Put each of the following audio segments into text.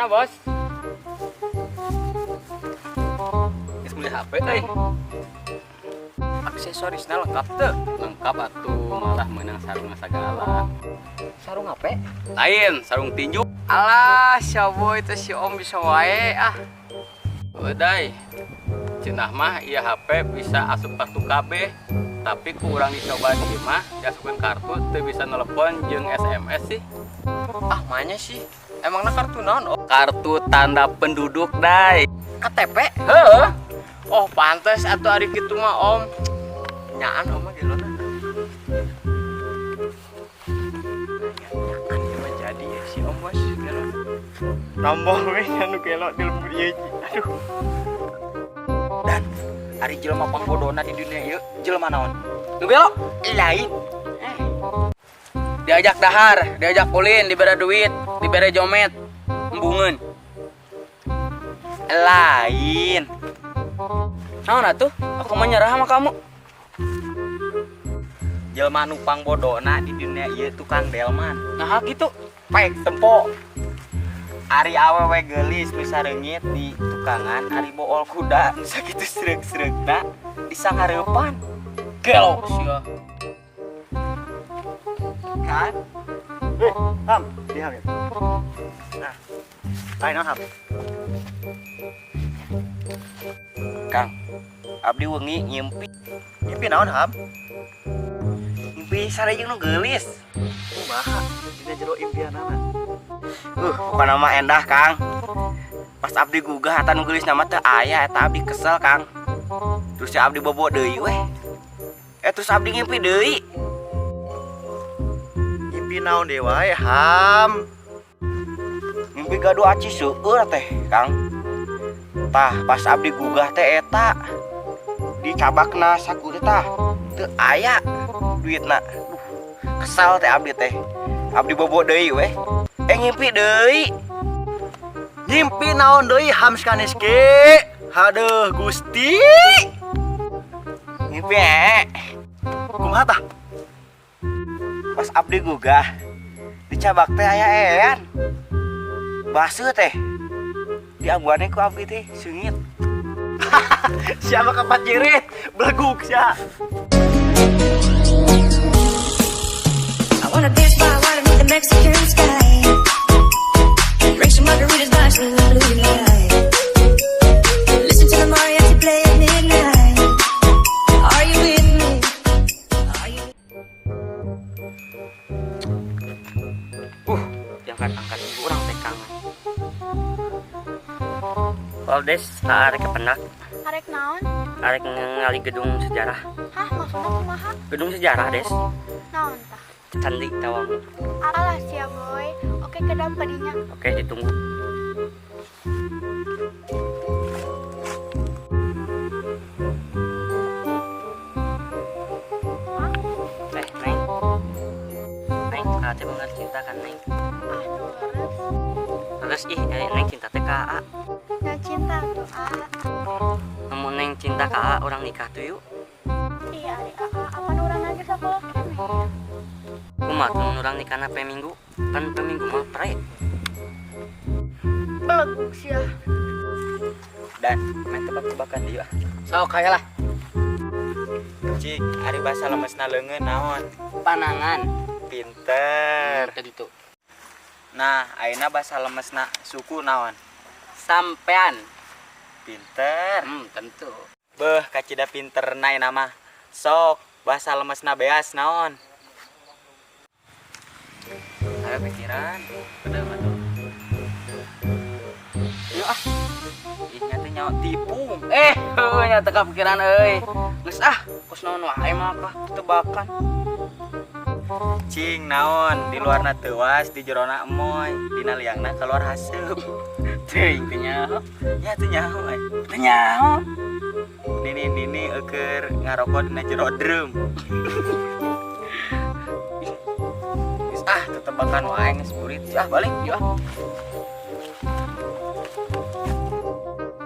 Mana bos? Geus beli HP euy. Aksesorisna lengkap teu? Lengkap atuh, malah meunang sarung sagala. Sarung HP? Lain, sarung tinju. Alah, sia boy teh si Om bisa wae ah. Udah, cenah mah ieu HP bisa asup kartu KB, tapi ku urang dicoba di mah diasupkeun kartu teu bisa nelpon jeung SMS sih. Ah, manya sih? Emangna kartu naon? Oh, kartu tanda penduduk, dai. KTP? Heeh. Oh, pantes atuh ari kitu mah, Om. Nyaan Om mah gelona. Nyaan ieu mah jadi ya si Om bos gelona. Nambah we anu gelo di lembur ieu. Aduh. Dan ari jelema pangbodona di dunia ieu jelema naon? Nu gelo? Lain. Diajak dahar, diajak ulin, dibere duit, dibere jomet, embungeun. Lain. Naon atuh? Aku mah nyerah sama kamu. Jelema nu pangbodona di dunia ieu tukang delman. Nah gitu. Pek tempo. Ari awewe geulis nu sareungit di tukangan, ari bool kuda nu sakitu sreuk-sreukna di sangareupan. Gelo sia. Kan? Ham, di ham ya. Nah. Lain naon ham? Kang, abdi wengi ngimpi. Ngimpi naon ham? Ngimpi sare jeung nu geulis. Kumaha? Dina jero impianana. Pokona mah endah, Kang. Pas abdi gugah eta nu geulis nama teu aya, eta abdi kesel, Kang. Terus ya abdi bobo deui weh. Terus abdi ngimpi deui. Ngimpi naon deui wae, Ham? Ngimpi gaduh aci seueur teh, Kang. Tah, pas abdi gugah teh eta dicabakna saku teh tah. Teu aya duitna. Duh, kesal teh abdi teh. Abdi bobo deui weh. Ngimpi deui. Ngimpi naon deui Ham Skaniski? Haduh, Gusti. Ngimpi Kumaha tah? Pas abdi gugah dicabak teh aya ean. Baseuh teh. Diambuane ku abdi teh seungit. Siapa kapat jirit? Beleguk sia. I wanna dance by water beneath the Mexican sky. Drink some margaritas by swinging blue light. Listen to the mariachi play at midnight. Are you with me? Are you? Diangkat-angkat urang teh kangen. Waldes, arek kepenak. Arek naon? Arek ngali gedung sejarah. Hah, maksudnya kumaha? Gedung sejarah, Des. Naon tah? Candi Tawang. Alah sia boy. Oke, kedam padinya. Oke, ditunggu. Neng. Neng, ate bener cinta kan, Neng? Ah, terus. Terus ih, Neng cinta teh ka A. Nggak cinta tuh, A. Namun Neng cinta ka A, orang nikah tuh yuk. Iya, ari A, apaan urang lagi sekolah kene? Kumaha tuh urang nikahna pe minggu? Kan pe minggu mah pre. Beleguk sia. Dan main tebak-tebakan deui ah. Sok aya lah. Cik, ari basa lemesna leungeun naon? Panangan. Pinter. Tadi tuh. Nah, ayeuna basa lemesna suku naon? Sampean. Pinter. Tentu. Beuh, kacida pinterna ayeuna mah. Sok, basa lemesna beas naon? Ayo pikiran. Udah, matuh. Yuk ah. Ih, nyata nyawa tipung. Heuh, nyata kepikiran euy. Geus ah, kos naon wae mah kah tebakan. Cing naon, di luarna teuas, di jerona emoy, dina liangna keluar haseup. Teuing teu nyaho. Ya teu nyaho euy. Teu nyaho. Nini nini eueur ngarokok dina jero drum. Geus ah, tetebakan wae geus burit. Ah, balik yuk ah.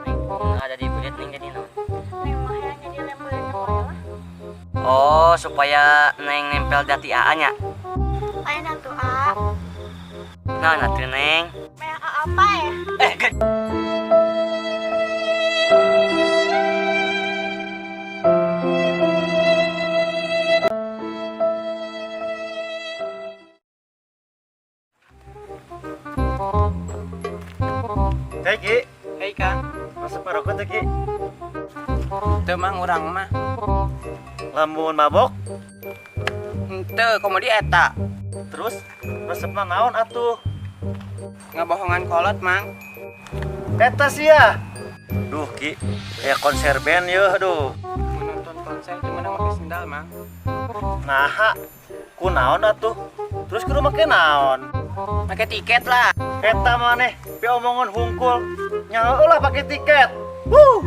Neng, ada di burit Neng jadi naon? Neng mah yang jadi lem burit wae lah. Oh, supaya Neng nempel dati AA nya. Lain atuh A. Nah, atuh Neng. Meh A apa ya? Eh. Hei Ki, Hei Kang, masuk marokot teh Ki. Teu Mang urang mah. Lamun mabok, Henteu komodi eta. Terus resepna naon atuh? Ngabohongan kolot Mang. Eta sia. Duh Ki, kayak konser band yeuh aduh. Menonton konser cuma make sendal Mang. Naha, ku naon atuh? Terus kudu make naon? Make tiket lah. Eta maneh, pi omongan hungkul. Nya heueuh lah pake tiket. Wuh.